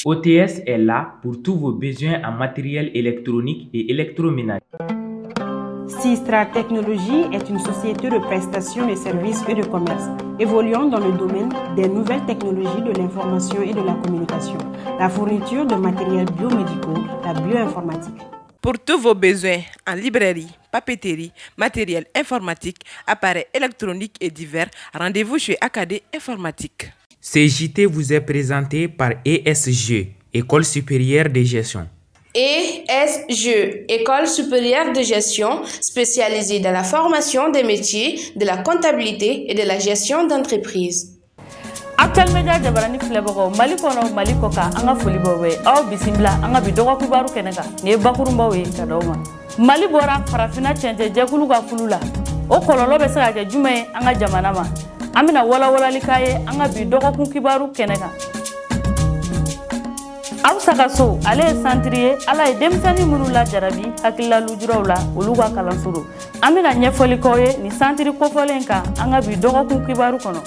OTS est là pour tous vos besoins en matériel électronique et électroménager. Sistra Technologies est une société de prestation de services et de commerce évoluant dans le domaine des nouvelles technologies de l'information et de la communication, la fourniture de matériels biomédicaux, la bioinformatique. Pour tous vos besoins en librairie, papeterie, matériel informatique, appareils électroniques et divers, rendez-vous chez AKD Informatique. Ce JT vous est présenté par ESG, École supérieure de gestion. ESG, École supérieure de gestion spécialisée dans la formation des métiers de la comptabilité et de la gestion d'entreprise. Actuel Media jabarani filɛbagaw, Mali kɔnɔ, Mali kɔ kan, an ka foli b'aw ye. Aw bisimila an ka bi dɔgɔ kibaru kɛnɛ kan. Nin ye bakurunbaw ye ka d'aw ma. Mali bɔra Farafinna cɛncɛn jɛkulu ka kulu la, o kɔlɔlɔ bɛ se ka kɛ jumɛn ye an ka jamana ma? An bɛna walawalali k'a ye an ka bi dɔgɔkun kibaru kɛnɛ kan. Aw ka so, ale ye santiri ye. Ala ye denmisɛnnin minnu lajarabi hakilila lujuraw la, olu ka kalanso don. An bɛna ɲɛfɔli k'aw ye nin santiri kofɔlen kan an ka bi dɔgɔkun kibaru kɔnɔ.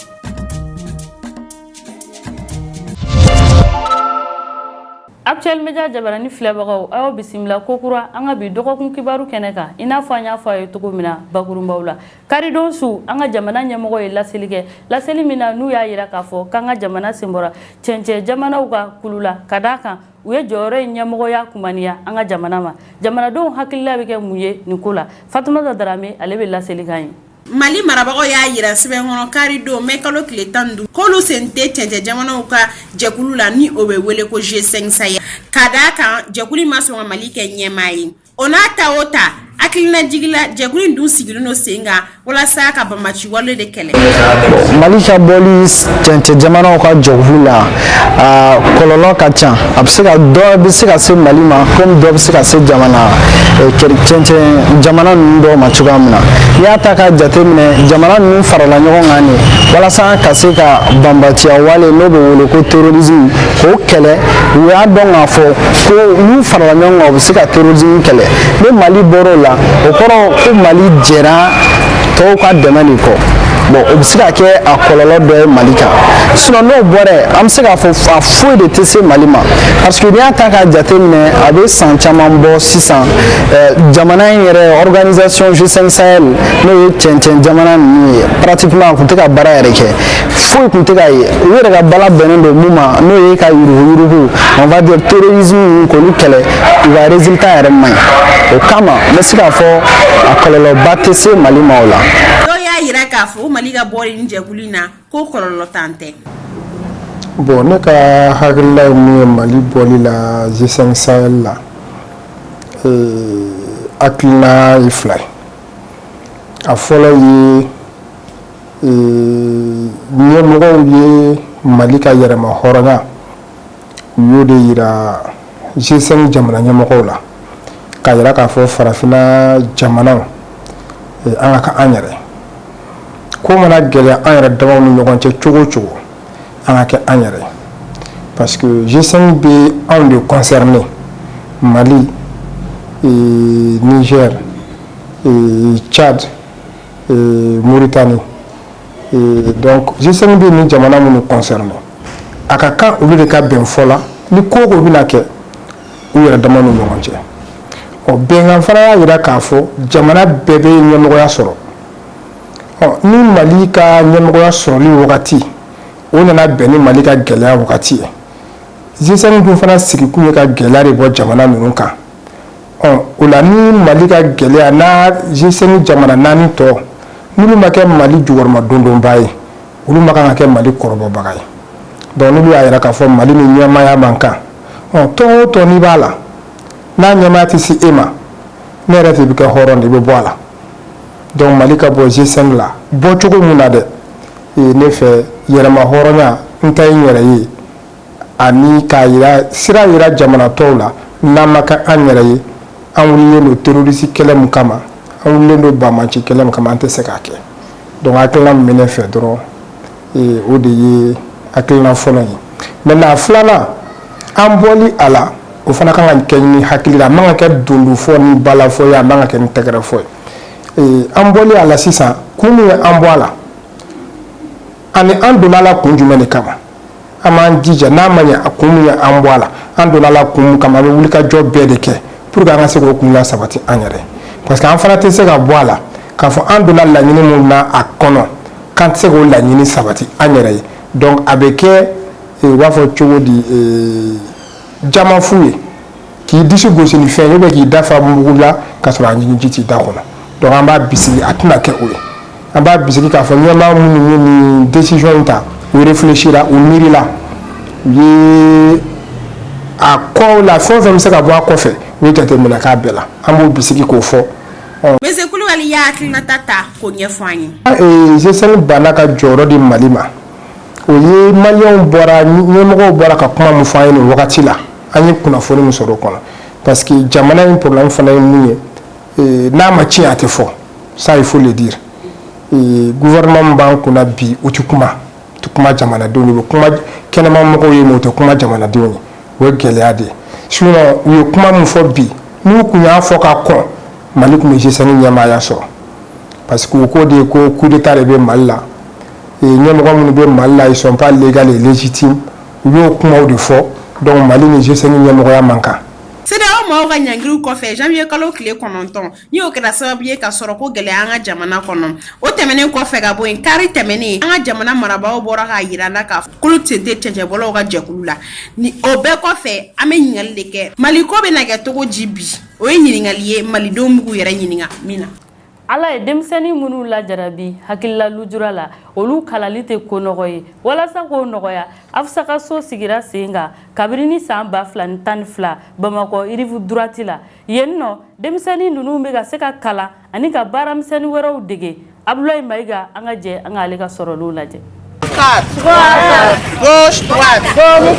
Actuel Media jabarani filɛbagaw, aw bisimila kokura an ka bi dɔgɔkun kibaru kɛnɛ kan. I n'a fɔ an y'a fɔ a ye cogo min na bakurunbaw la, karidon su, an ka jamana ɲɛmɔgɔ ye laseli kɛ. Laseli min na, n'u y'a yira k'a fɔ k'an ka jamana sen bɔra cɛncɛn jamanaw ka kulu la, ka d'a kan u ye jɔyɔrɔ in ɲɛmɔgɔya kumaniya an ka jamana ma. Jamanadenw hakilila bɛ kɛ mun ye nin ko la? Fatumata Darame, ale bɛ laseli kan ye. Mali marabagaw y'a yira sɛbɛn kɔnɔ kari don mɛ kalo tile 15 k'olu sen tɛ cɛncɛn jamanaw ka jɛkulu la, ni o bɛ wele ko G5 Sahel, ka d'a kan jɛkulu ma sɔn ka Mali kɛ ɲɛmaa ye. O n'a ta o ta, hakilina jigila, jɛkulu in dun sigilen don sen kan walasa ka banbaanci wale de kɛlɛ. Mali ka bɔli cɛncɛn jamanaw ka jɛkulu la, a kɔlɔlɔ ka ca. A bɛ se ka dɔ bɛ se ka se Mali ma, komi dɔ bɛ se ka se jamana cɛncɛn jamana ninnu dɔw ma cogoya min na. N'i y'a ta k'a jateminɛ, jamana ninnu farala ɲɔgɔn kan de walasa ka se ka banbatiya wale, n'o bɛ wele ko terrorisme, k'o kɛlɛ. U y'a dɔn k'a fɔ ko n'u farala ɲɔgɔn kan, u bɛ se ka terrorisme kɛlɛ. Ni Mali bɔr'o la, o kɔrɔ ko Mali jɛra tɔw ka dɛmɛ de kɔ. Bon, o bɛ se ka kɛ a kɔlɔlɔ dɔ ye Mali kan. Sinon, n'o bɔra yen, an bɛ se k'a fɔ a foyi de tɛ se Mali ma, parce que n'i y'a ta k'a jateminɛ, a bɛ san caman bɔ sisan, jamana in yɛrɛ, organisation G5 Sahel, n'o ye cɛncɛn jamana ninnu ye, pratiquement a tun tɛ ka baara yɛrɛ kɛ, foyi tun tɛ ka ye. U yɛrɛ ka bala bɛnnen don mun ma, n'o ye ka yuruguyurugu, on va dire terrorisme, k'olu kɛlɛ, u ka résultat yɛrɛ man ɲi. O kama, n bɛ se k'a fɔ a kɔlɔlɔba tɛ se Mali ma o la. Dɔw y'a yira k'a fɔ Mali ka bɔ nin jɛkulu in na, ko kɔlɔlɔ tan tɛ. Bon, ne ka hakilila ye mun ye Mali bɔli la G5 Sahel la, hakilina ye fila ye. A fɔlɔ ye, ɲɛmɔgɔw ye Mali ka yɛrɛma hɔrɔnya, u y'o de yira G5 jamana ɲɛmɔgɔw la, k'a yira k'a fɔ farafinna jamanaw, an ka kɛ an yɛrɛ. Ko mana gɛlɛya an yɛrɛ damaw ni ɲɔgɔn cɛ cogo o cogo, an ka kɛ an yɛrɛ, parce que G5 bɛ anw de concerné: Mali, Niger, Tchad, Mauritanie. Donc G5 bɛ nin jamana minnu concerné, a ka kan olu de ka bɛn fɔ la ni ko o ko bɛna kɛ u yɛrɛ damaw ni ɲɔgɔn cɛ. Ɔ, bɛnkan fana y'a jira k'a fɔ jamana bɛɛ bɛ ɲɛmɔgɔya sɔrɔ. Ɔ, ni Mali ka ɲɛmɔgɔya sɔrɔli wagati, o nana bɛn ni Mali ka gɛlɛya wagati ye. G5 dun fana sigikun ye ka gɛlɛya de bɔ jamana ninnu kan. Ɔ, o la, ni Mali ka gɛlɛya n'a G5 jamana naani tɔ, n'olu ma kɛ Mali jukɔrɔma dondonba ye, olu ma kan ka kɛ Mali kɔrɔbɔbaga ye. Donc n'olu y'a yira k'a fɔ Mali ni ɲɛmaaya man kan, ɔ, tɔn o tɔn n'i b'a la, n'a ɲɛmaaya tɛ se e ma, ne yɛrɛ fɛ, i bɛ kɛ hɔrɔn de, i bɛ bɔ a la. Donc Mali ka bɔ G5 la, bɔcogo mun na dɛ, ne fɛ, yɛrɛma hɔrɔnya, n ta ye n yɛrɛ ye, ani k'a yira, sira yira jamana tɔw la, n'an ma kɛ an yɛrɛ ye, an wulilen don terroriste kɛlɛ mun kama, an wulilen don banbanci kɛlɛ mun kama, an tɛ se k'a kɛ. Donc hakilina min bɛ ne fɛ dɔrɔn, o de ye hakilina fɔlɔ ye. Maintenant, a filanan, an bɔli a la, o fana kan ka kɛ ni hakili la. A man ka kɛ dondofɔ ni balafɔ ye, a man ka kɛ ni tɛgɛrɛfɔ ye. An bɔli a la sisan, kun min ye an bɔ a la, ani an donna a la kun jumɛn de kama? An b'an jija, n'a ma ɲɛ, a kun min ye an bɔ a la, an donna la kun min kama, an bɛ wulikajɔ bɛɛ de kɛ pour que an ka se k'o kun la sabati an yɛrɛ, parce que an fana tɛ se ka bɔ a la k'a fɔ an donna laɲini min na a kɔnɔ, k'an tɛ se k'o laɲini sabati an yɛrɛ ye. Donc a bɛ kɛ, u b'a fɔ cogo di, jama fu ye k'i disi gosi ni fɛn ye, ou bien k'i da fa mugu la k'a sɔrɔ a ɲigin ji t'i da kɔnɔ. Donc an b'a bisigi, a tɛna kɛ o ye. An b'a bisigi k'a fɔ ɲɛmaa minnu ye nin décision in ta, u réfléchira, u miirila, u ye a kɔ la, fɛn o fɛn bɛ se ka bɔ a kɔfɛ, u ye jateminɛ k'a bɛɛ la. An b'o bisigi k'o fɔ. Monsieur Kulubali y'a hakilinata ta k'o ɲɛfɔ an ye. G5 banna ka jɔyɔrɔ di Mali ma, o ye Maliyɛnw bɔra, ɲɛmɔgɔw bɔra ka kuma min fɔ an ye nin wagati la, an ye kunnafoni min sɔrɔ o kɔnɔ, parce que jamana in problème fana ye mun ye, n'a ma tiɲɛ, a tɛ fɔ. Ça, il faut le dire. Gouvernement min b'an kunna bi, u tɛ kuma, u tɛ kuma jamanadenw ye. U bɛ kuma kɛnɛma mɔgɔw ye, mais u tɛ kuma jamanadenw ye. O ye gɛlɛya de ye. Sinon u ye kuma min fɔ bi, n'u kun y'a fɔ ka kɔn, Mali tun bɛ G5 ɲɛmaaya sɔrɔ, parce que u ko de ko coup d'état de bɛ Mali la, ɲɛmɔgɔ minnu bɛ Mali la, ils sont pas légal et légitimes. U y'o kumaw de fɔ. Donc Mali ni G5 ɲɛmɔgɔya man kan. CEDEAO maaw ka ɲangiliw kɔfɛ janvier kalo tile 9, ni o kɛra sababu ye ka sɔrɔ ko gɛlɛya an ka jamana kɔnɔ. O tɛmɛnen kɔfɛ ka bɔ yen, kari tɛmɛnen, an ka jamana marabaaw bɔra k'a yira la k'a k'olu sen tɛ cɛncɛnbɔlaw ka jɛkulu la. Ni o bɛɛ kɔfɛ, an bɛ ɲininkali de kɛ: Mali ko bɛna kɛ cogo di bi? O ye ɲininkali ye malidenw b'u yɛrɛ ɲininka min na. Ala ye denmisɛnnin minnu lajarabi hakilila lujura la, olu kalali tɛ ko nɔgɔ ye. Walasa k'o nɔgɔya, Afisa ka so sigira sen kan kabini ni san 2012 Bamakɔ Rive Droite la. Yen nɔ, denmisɛnnin ninnu bɛ ka se ka kalan ani ka baaramisɛnnin wɛrɛw dege. Abulayi Mayiga, an ka jɛ an k'ale ka sɔrɔliw lajɛ. 4, gauche, droite.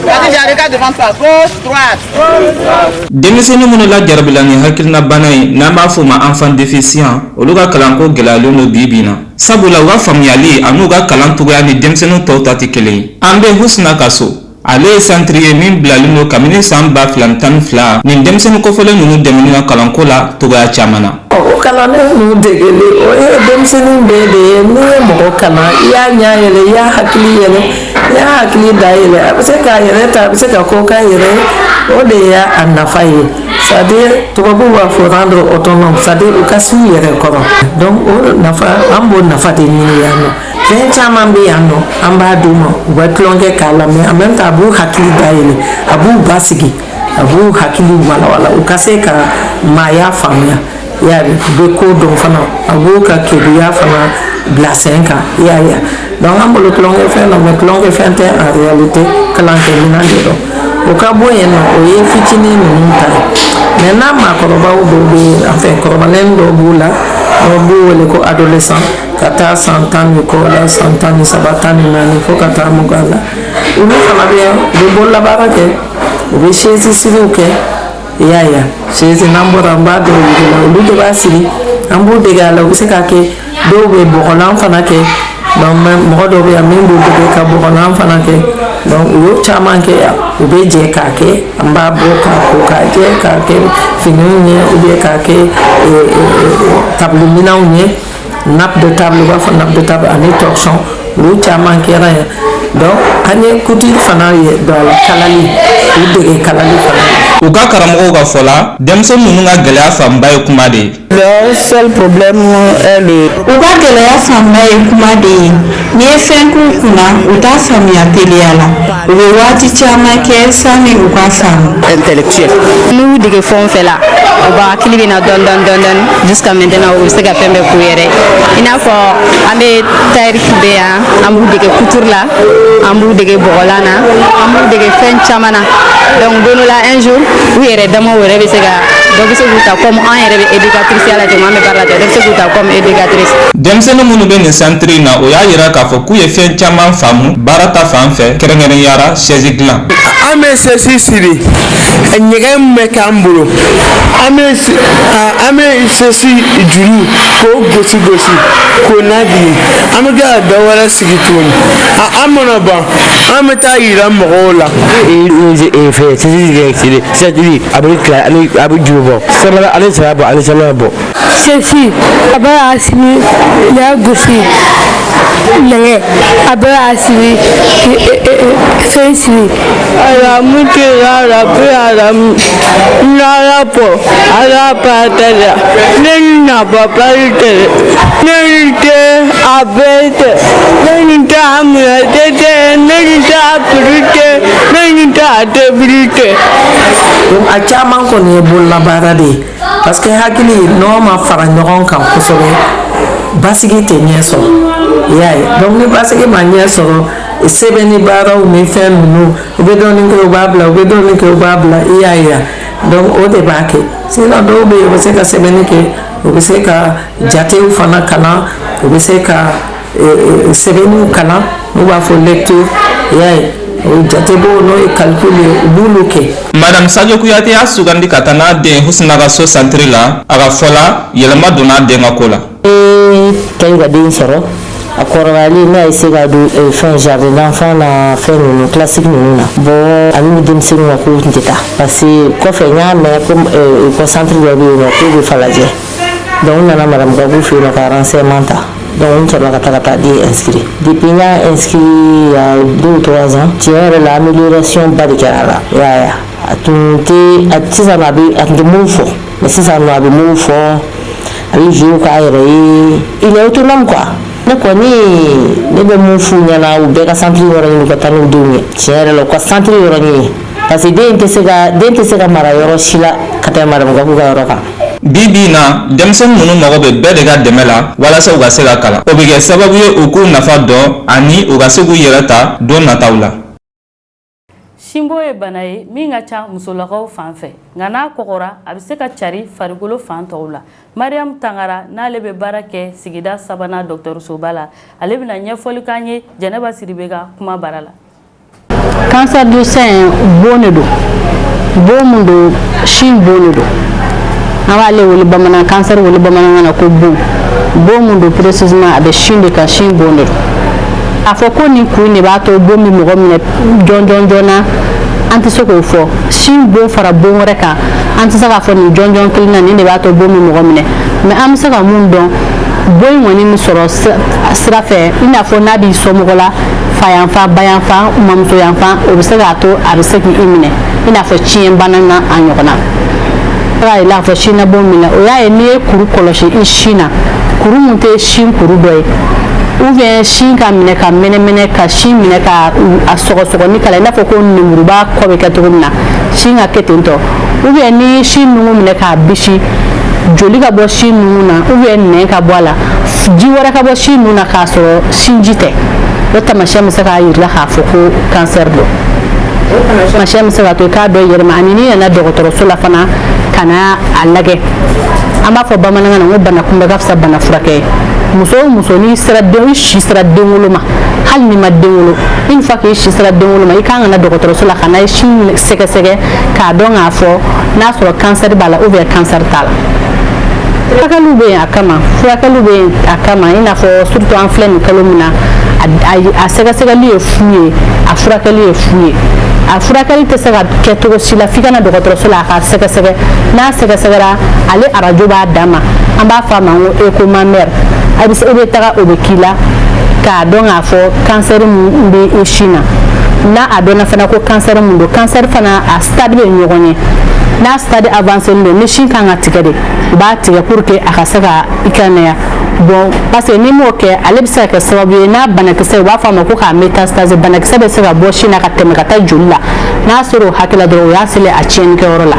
Khadija, regarde devant toi. Gauche, droite. Denmisɛnnin minnu lajarabila ni hakilina bana ye, n'an b'a fɔ o ma enfant déficient, olu ka kalanko gɛlɛyalen don bi bi in na, sabula u ka faamuyali an'u ka kalan cogoya ni denmisɛnnin tɔw ta tɛ kelen ye. An bɛ Husna ka so, ale ye centre ye min bilalen don kabini san 2012 nin denmisɛnnin kofɔlen ninnu dɛmɛni na kalanko la togoya caman na. O kalannen ninnu degeli, o ye denmisɛnnin bɛɛ de ye. N'i ye mɔgɔ kalan, i y'a ɲɛ yɛlɛ, i y'a hakili yɛlɛ, i y'a hakili da yɛlɛ, a bɛ se k'a yɛrɛ ta, a bɛ se ka ko k'a yɛrɛ ye. O de y'a nafa ye. C'est à dire, tubabuw b'a fɔ rendre autonome, c'est à dire u ka s'u yɛrɛ kɔrɔ. Donc o nafa, an b'o nafa de ɲini yan nɔ. Fɛn caman bɛ yan nɔ, an b'a d'u ma, u bɛ tulonkɛ k'a la, mais en même temps a b'u hakili dayɛlɛ, a b'u basigi, a b'u hakili walawala, u ka se ka maaya faamuya. I y'a ye, u bɛ ko dɔn fana, a b'u ka keguya fana bila sen kan. I y'a ye, donc an bolo tulonkɛ fɛn dɔ, mais tulonkɛ fɛn tɛ, en réalité kalankɛminɛn de don. O ka bɔ yen nɔ, o ye fitinin ninnu ta ye. Mais n'a maakɔrɔbaw dɔw bɛ yen, enfin kɔrɔbalen dɔw b'u la, dɔw b'u wele ko adolescent, ka taa san 10 ni kɔ la, san 13, 14, fo ka taa 20 la. Olu fana bɛ yan, u bɛ bololabaara kɛ, u bɛ chaise siriw kɛ. I y'a ye, chaise n'an bɔra, an b'a dɔw yir'i la, olu de b'a siri, an b'u dege a la. U bɛ se k'a kɛ, dɔw bɛ bɔgɔlan fana kɛ. Donc mɔgɔ dɔw bɛ yan min b'u dege ka bɔgɔlan fana kɛ. Donc u y'o caman kɛ yan, u bɛ jɛ k'a kɛ, an b'a bɔ k'a ko k'a jɛ, k'a kɛ finiw ye ou bien k'a kɛ table minɛnw ye, nappe de table, u b'a fɔ nappe de table ani torchon, olu caman kɛra yan. Donc an ye couture fana ye don a la, kalali, u dege kalali fana. U ka karamɔgɔw ka fɔ la, denmisɛnnin ninnu ka gɛlɛya fanba ye kuma de ye. Leur seul problème est le. U ka gɛlɛya fanba ye kuma de ye. N'i ye fɛn k'u kunna, u t'a faamuya teliya la. U bɛ waati caman kɛ sanni u k'a faamu. Intellectuel. N'u dege fɛn o fɛn la, u b'a hakili bɛ na dɔɔni dɔɔni dɔɔni dɔɔni jusqu'à maintenant u bɛ se ka fɛn bɛɛ k'u yɛrɛ. I n'a fɔ an bɛ tailleur bɛ yan, an b'u dege couture la, an b'u dege bɔgɔlan na, an b'u dege fɛn caman na. Donc don dɔ la, un jour, u yɛrɛ damaw yɛrɛ bɛ se ka dɔ bɛ se k'u ta comme an yɛrɛ bɛ éducatrice ya la ten, an bɛ baara la ten, dɔ bɛ se k'u ta comme éducatrice. Denmisɛnnin minnu bɛ nin centre in na, o y'a yira k'a fɔ k'u ye fɛn caman faamu baara ta fan fɛ, kɛrɛnkɛrɛnnenya la chaise dilan. An bɛ chaise siri, ɲɛgɛn min bɛ k'an bolo, an bɛ chaise juru k'o gosi gosi k'o lajigin, an bɛ tila ka dɔ wɛrɛ sigi tuguni. An mana ban, an bɛ taa yira mɔgɔw la. Fɛn chaise, a bɛ tila, a bɛ juru bɔ, samara ale sara bɔ, ale samara bɔ. Chaise, a b'a siri, y'a gosi. Nɛgɛ a bɛ a siri fɛn siri Alamu tɛ rabi alamu n'ala bɔ ala ba tɛ ne ni na bɔ bali tɛ ne ni tɛ a bɛɛ tɛ ne ni tɛ a minɛ tɛ tɛ ne ni tɛ a piri tɛ ne ni tɛ a tɛbiri tɛ. Donc a caman kɔni ye bololabaara de ye, parce que hakili n'o ma fara ɲɔgɔn kan kosɛbɛ, basigi tɛ ɲɛ sɔrɔ, i y'a ye. Donc ni basigi ma ɲɛ sɔrɔ, sɛbɛnni baaraw ni fɛn ninnu, u bɛ dɔɔnin kɛ, u b'a bila, u bɛ dɔɔnin kɛ, u b'a bila, i y'a ye. Donc o de b'a kɛ. Sinon dɔw bɛ yen, u bɛ se ka sɛbɛnni kɛ, u bɛ se ka jatew fana kalan, u bɛ se ka sɛbɛnniw kalan, n'u b'a fɔ lecture, i y'a ye, o jatebɔ n'o ye calcul ye, u b'olu kɛ. Madame Sadio Kuyate y'a sugandi ka taa n'a den Husna ka so santiri la. A ka fɔ la, yɛlɛma donna a den ka ko la. Ee, kɛli ka den sɔrɔ, a kɔrɔbayalen, n'a ye se ka don fɛn jardin d'enfant na, fɛn ninnu classique ninnu na. Bon, ale ni denmisɛnninw ka kow tun tɛ taa, parce que kɔfɛ n y'a mɛn ko ko centre dɔ bɛ yen nɔ k'o bɛ Falajɛ. Donc n nana madame Gabu fɛ yen nɔ ka renseignement ta. Donc n sɔrɔla ka taa den inscrit. Depuis n y'a inscrit il y a 2 ou 3 ans, tiɲɛ yɛrɛ la, amélioration ba de kɛra a la, i y'a ye. A tun tɛ a sisan a bɛ, a tun tɛ mun fɔ, mais sisan nɔ a bɛ mun fɔ, a bɛ jouer k'a yɛrɛ ye, il est autonome quoi. Ne kɔni, ne bɛ mun f'u ɲɛna, u bɛɛ ka centre yɔrɔ ɲini ka taa n'u denw ye. Tiɲɛ yɛrɛ la, u ka centre yɔrɔ ɲini, parce que den tɛ se ka mara yɔrɔ si la ka tɛmɛ madame Gaku ka yɔrɔ kan. Bi bi in na, denmisɛnnin ninnu mago bɛ bɛɛ de ka dɛmɛ la walasa u ka se ka kalan. O bɛ kɛ sababu ye u k'u nafa dɔn ani u ka se k'u yɛrɛ ta don nataw la. Sinbo ye bana ye min ka ca musolakaw fan fɛ, nka n'a kɔgɔra, a bɛ se ka cari farikolo fan tɔw la. Mariam Tangara, n'ale bɛ baara kɛ sigida sabanan dɔgɔtɔrɔsoba la, ale bɛna ɲɛfɔli k'an ye Jɛnɛba Siribe ka kuma bara la. Cancer du sein, bon de don, bon mun don, sin bon de don. An b'ale wele bamanan cancer, wele bamanankan na ko bon. Bon mun don précisément, a bɛ sin de kan, sin bon de don. A fɔ ko nin kun de b'a to bon bɛ mɔgɔ minɛ jɔn jɔn joona, an tɛ se k'o fɔ. Sin bon fara bon wɛrɛ kan, an tɛ se k'a fɔ nin jɔn jɔn kelen na, nin de b'a to bon bɛ mɔgɔ minɛ. Mais an bɛ se ka mun dɔn, bon in kɔni bɛ sɔrɔ sira fɛ, i n'a fɔ n'a b'i somɔgɔ la, fa yanfan, ba yanfan, mamuso yanfan, o bɛ se k'a to a bɛ se k'i minɛ, i n'a fɔ tiɲɛ bana na a ɲɔgɔn na. K'a yira k'a fɔ sin na bon minɛ, o y'a ye n'i ye kuru kɔlɔsi i sin na, kuru mun tɛ sin kuru dɔ ye, ou bien sin ka minɛ ka mɛnɛmɛnɛ, ka sin minɛ ka a sɔgɔsɔgɔni kala, i n'a fɔ ko lemuruba kɔ bɛ kɛ cogo min na, sin ka kɛ ten tɔ, ou bien ni sin nugu minɛ k'a bisi, joli ka bɔ sin nugu na, ou bien nɛn ka bɔ a la, ji wɛrɛ ka bɔ sin nun na k'a sɔrɔ sinji tɛ, o tamasiyɛn bɛ se k'a yir'i la k'a fɔ ko cancer don. Tamasiyɛn bɛ se ka to i k'a dɔn i yɛrɛ ma, ani n'i nana dɔgɔtɔrɔso la fana ka na a lajɛ. An b'a fɔ bamanankan na ko bana kunbɛ ka fisa bana furakɛ ye. Muso o muso, n'i sera den, i si sera den wolo ma, hali n'i ma den wolo, une fois que i si sera den wolo ma, i kan ka na dɔgɔtɔrɔso la ka na i sin sɛgɛsɛgɛ k'a dɔn k'a fɔ n'a sɔrɔ cancer b'a la ou bien cancer t'a la. Furakɛliw bɛ yen a kama, furakɛliw bɛ yen a kama, i n'a fɔ surtout an filɛ nin kalo min na, a sɛgɛsɛgɛli ye fu ye, a furakɛli ye fu ye. A furakɛli tɛ se ka kɛ cogo si la f'i ka na dɔgɔtɔrɔso la a ka sɛgɛsɛgɛ. N'a sɛgɛsɛgɛra, ale arajo b'a dan ma, an b'a fɔ a ma ko écho mammaire. A bɛ se, e bɛ taga, o bɛ k'i la k'a dɔn k'a fɔ cancer min bɛ i sin na. N'a a dɔnna fana ko cancer mun don, cancer fana a stade bɛ ɲɔgɔn ɲɛ. N'a stade avancé don, ni sin kan ka tigɛ de, u b'a tigɛ pour que a ka se ka i kɛnɛya. Bon, parce que n'i m'o kɛ, ale bɛ se ka kɛ sababu ye n'a banakisɛ, u b'a fɔ a ma ko k'a métastase, banakisɛ bɛ se ka bɔ sin na ka tɛmɛ ka taa joli la. N'a sera o hakɛ la dɔrɔn, o y'a selen a tiɲɛnikɛyɔrɔ la.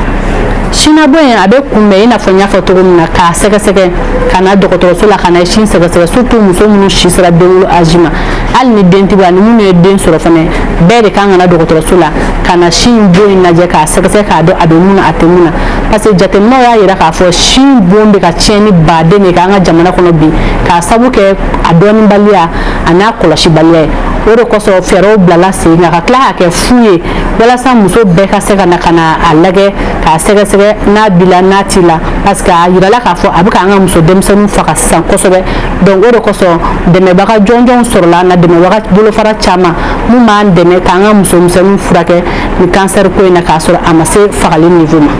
Sinabɔ in, a bɛ kunbɛn i n'a fɔ n y'a fɔ cogo min na, k'a sɛgɛsɛgɛ, ka na dɔgɔtɔrɔso la ka na sin sɛgɛsɛgɛ, surtout muso minnu si sera denwolo âge ma, hali ni den t'i bolo, ani minnu ye den sɔrɔ fana, bɛɛ de kan ka na dɔgɔtɔrɔso la ka na sin bon in lajɛ k'a sɛgɛsɛgɛ k'a dɔn a bɛ mun na, a tɛ mun na. Parce que jateminɛw y'a jira k'a fɔ sin bon bɛ ka tiɲɛni baden de kɛ an ka jamana kɔnɔ bi, k'a sabu kɛ a dɔnnibaliya a n'a kɔlɔsibaliya ye. O de kosɔn fɛɛrɛw bilala sen kan ka tila k'a kɛ fu ye, walasa muso bɛɛ ka se ka na ka na a lajɛ k'a sɛgɛsɛgɛ n'a b'i la, n'a t'i la, parce que a yirala k'a fɔ a bɛ k'an ka muso denmisɛnninw faga sisan kosɛbɛ. Donc o de kosɔn dɛmɛbaga jɔnjɔnw sɔrɔla an na, dɛmɛbaga bolofara caman mun b'an dɛmɛ k'an ka muso misɛnninw furakɛ ni cancer ko in na, k'a sɔrɔ a ma se fagali niveau ma.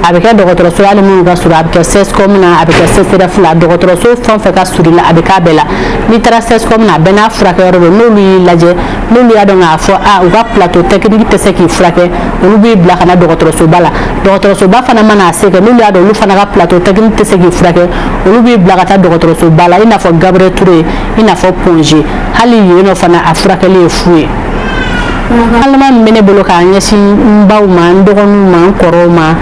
A bɛ kɛ dɔgɔtɔrɔso hali minnu ka surun, a bɛ kɛ CSCOM na, a bɛ kɛ CSRéf la, dɔgɔtɔrɔso fɛn o fɛn ka surun i la, a bɛ k'a bɛɛ la. N'i taara CSCOM na, a bɛɛ n'a furakɛyɔrɔ don. N'olu y'i lajɛ, n'olu y'a dɔn k'a fɔ a u ka plateau technique tɛ se k'i furakɛ, olu b'i bila ka na dɔgɔtɔrɔsoba la. Dɔgɔtɔrɔsoba fana mana se kɛ, n'olu y'a dɔn olu fana ka plateau technique tɛ se k'i furakɛ, olu b'i bila ka taa dɔgɔtɔrɔsoba la, i n'a fɔ Gabriel Touré, i n'a fɔ Point G. Hali yen nɔ fana, a furakɛli ye fu ye. Alama min bɛ ne bolo k'a ɲɛsin n baw ma, n dɔgɔninw ma, n kɔrɔw ma,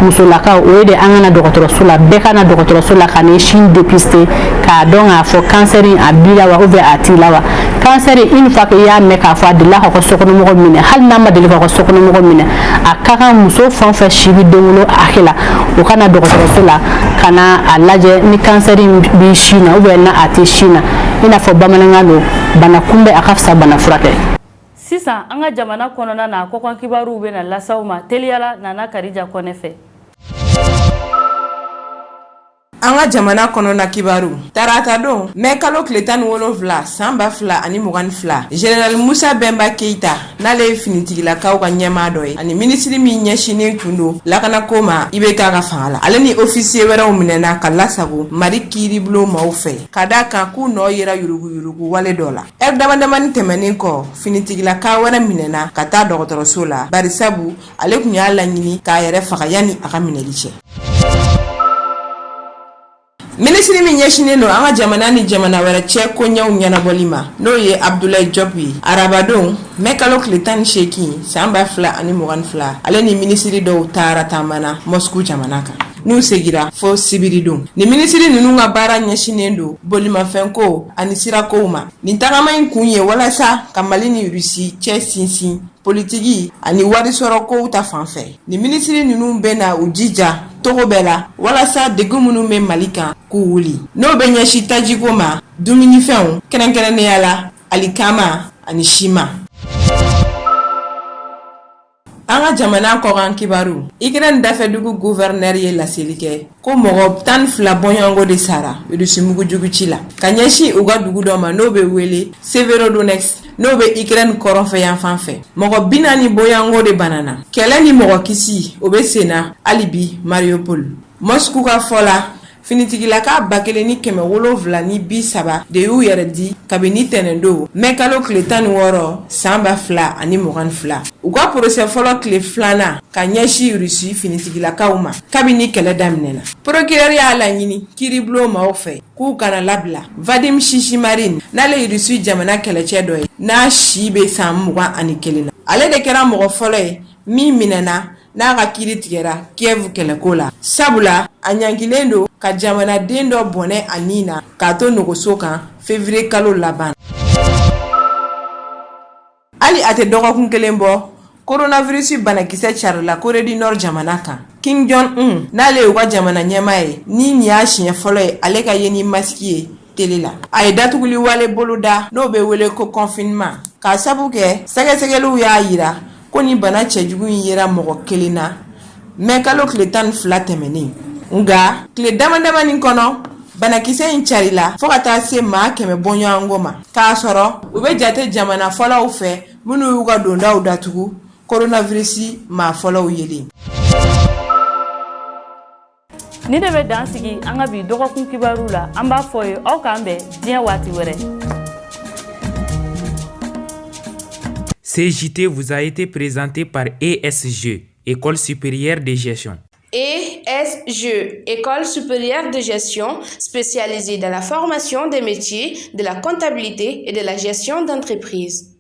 musolakaw, o ye de an ka na dɔgɔtɔrɔso la. Bɛɛ ka na dɔgɔtɔrɔso la ka n'i sin dépister, k'a dɔn k'a fɔ kansɛri a b'i la wa ou bien a t'i la wa. Kansɛri, une fois que i y'a mɛn k'a fɔ a delila k'a ka sokɔnɔmɔgɔ minɛ, hali n'a ma deli k'a ka sokɔnɔmɔgɔ minɛ, a ka kan muso fɛn o fɛn si bɛ denwolo hakɛ la, o ka na dɔgɔtɔrɔso la ka na a lajɛ ni kansɛri b'i sin na ou bien n'a a tɛ sin na. I n'a fɔ bamanankan don, bana kunbɛn a ka fisa bana furakɛ. Sisan, an ka jamana kɔnɔna na, kɔkan kibaruw bɛna lase aw ma teliyala Nana Kadija Kɔnɛ fɛ. An ka jamana kɔnɔna kibaru, taratadon mɛ kalo tile 17 san 2022, Général Musa Bɛnba Keyita, n'ale ye finitigilakaw ka ɲɛmaa dɔ ye ani minisiri min ɲɛsinnen tun don lakanako ma IBK ka fanga la, ale ni ofisiye wɛrɛw minɛna ka lasago Mali kiiribulon maaw fɛ, ka da kan k'u nɔ yera yuruguyurugu wale dɔ la. Ɛri damadamani tɛmɛnen kɔ, finitigilaka wɛrɛ minɛna ka taa dɔgɔtɔrɔso la, barisabu ale tun y'a laɲini k'a yɛrɛ faga yanni a ka minɛli cɛ. Minisiri min ɲɛsinnen don an ka jamana ni jamana wɛrɛ cɛ koɲɛw ɲɛnabɔli ma, n'o ye Abdoulaye Diop ye, arabadon mɛ kalo tile 18 san 2022, ale ni minisiri dɔw taara taama na Moscou jamana kan, n'u segira fo sibiridon. Nin minisiri ninnu ka baara ɲɛsinnen don bolimafɛnko ani sirakow ma. Nin tagama in kun ye walasa ka Mali ni Rusi cɛ sinsin politiki ani warisɔrɔkow ta fan fɛ. Nin minisiri ninnu bɛna u jija cogo bɛɛ la walasa degun minnu bɛ Mali kan k'u wuli, n'o bɛ ɲɛsin tajiko ma, dumunifɛnw, kɛrɛnkɛrɛnnenya la alikama ani siman. An ka jamana kɔkan kibaru, Ukraine dafɛdugu gouverneur ye laseli kɛ ko mɔgɔ 12 bɔɲɔgɔnko de sara Rusi mugujugu ci la ka ɲɛsin u ka dugu dɔ ma, n'o bɛ wele Severodonetsk, n'o bɛ Ukraine kɔrɔnfɛ yanfan fɛ. Mɔgɔ 40 bɔɲɔgɔnko de banana. Kɛlɛ ni mɔgɔ kisi, o bɛ senna hali bi Mariupol. Moscou ka fɔ la, finitigilaka 1730 de y'u yɛrɛ di kabini tɛnɛndon mɛ kalo tile 16 san 2022, u ka procès fɔlɔ tile filanan ka ɲɛsin Rusi finitigilakaw ma kabini kɛlɛ daminɛna. Procureur y'a laɲini kiiribulon maaw fɛ k'u kana labila Vadim Shishimarin, n'ale ye Rusi jamana kɛlɛcɛ dɔ ye, n'a si bɛ san 21 na. Ale de kɛra mɔgɔ fɔlɔ ye min minɛna n'a ka kiiri tigɛra Kiev kɛlɛko la, sabula a ɲangilen don ka jamanaden dɔ bɔnɛ a ni na k'a to nɔgɔso kan février kalo laban. Hali a tɛ dɔgɔkun kelen bɔ, coronavirus banakisɛ carila Corée du Nord jamana kan. Kim Jong Un, n'ale ye u ka jamana ɲɛmaa ye, ni nin y'a siɲɛ fɔlɔ ye ale ka ye ni masiki ye tele la, a ye datuguli wale boloda, n'o bɛ wele ko confinement, k'a sabu kɛ sɛgɛsɛgɛliw y'a yira ko ni bana cɛjugu in yera mɔgɔ kelen na mɛ kalo tile 12 tɛmɛnen. Nka tile dama damani kɔnɔ, banakisɛ in carila fo ka taa se maa 100 bɔɲɔgɔnko ma, k'a sɔrɔ u bɛ jate jamana fɔlɔw fɛ minnu y'u ka dondaw datugu coronavirus maa fɔlɔw yelen. Nin de bɛ dan sigi an ka bi dɔgɔkun kibaru la. An b'a fɔ ye aw k'an bɛn diɲɛ waati wɛrɛ. Ce JT vous a été présenté par ESG, École supérieure de gestion. ESG, École supérieure de gestion spécialisée dans la formation des métiers de la comptabilité et de la gestion d'entreprise.